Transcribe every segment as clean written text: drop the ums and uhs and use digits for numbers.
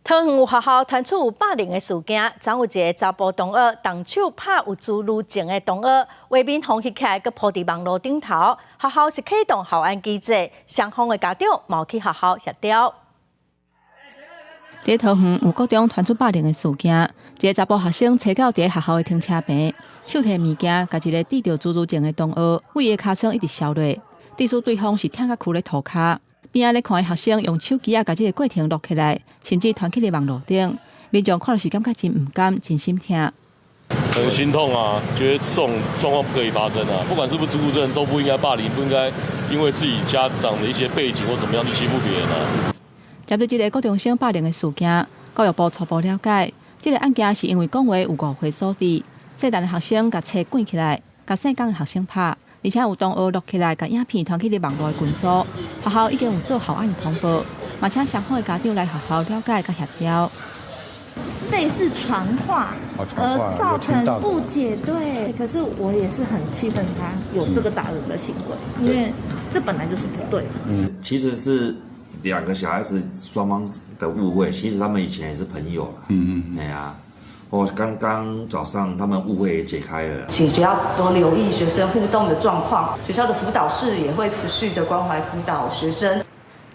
桃園有學校傳出有霸凌的事件，昨有一个查埔同學動手拍有侏儒症的同學，畫面予翕起來，閣鋪佇網路頂頭。學校是啟動校安機制，雙方的家長嘛去學校協調。佇桃園有國中傳出霸凌的事件，一个查埔學生揣到佇學校的停車棚，手提物件，共一个得著侏儒症的同學，對伊的尻川一直削落，致使對方是疼甲跍咧塗跤。邊仔咧看的學生用手機仔共這个過程錄起來，甚至傳去咧網路頂，民眾看了是感覺真毋甘，真心疼。很心痛啊！覺得這種狀況不可以發生啊！不管是不是侏儒症，都不應該霸凌，不應該因為自己家長的一些背景或怎麼樣去欺負別人啊。針對這个國中生霸凌的事件，教育部初步了解，這个案件是因為講話有誤會所致，姓陳的學生共冊捲起來，共姓江的學生拍，而且有同學錄起來，共影片傳去咧網路的群組，學校已經有做校安的通報，嘛請雙方的家長來學校了解佮協調。類似傳話而造成誤解，對。可是我也是很氣憤，他有這個打人的行為，因為這本來就是不對的。嗯，其實是兩個小孩子雙方的誤會，其實他們以前也是朋友。對啊。我剛剛早上他們誤會也解開了。請學校多留意學生互動的狀況，學校的輔導室也會持續的關懷輔導學生。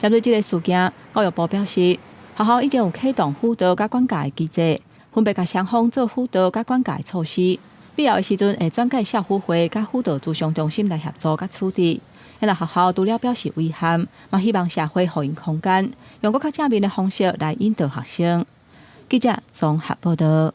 針對這个事件，教育部表示，學校已經有啟動輔導佮管教的機制，分別共雙方做輔導佮管教的措施，必要的時陣會轉介校輔會佮輔導諮商中心來協助佮處置。那學校除了表示遺憾，嘛希望社會予𪜶空間，用閣較正面的方式來引導學生。記者綜合報道。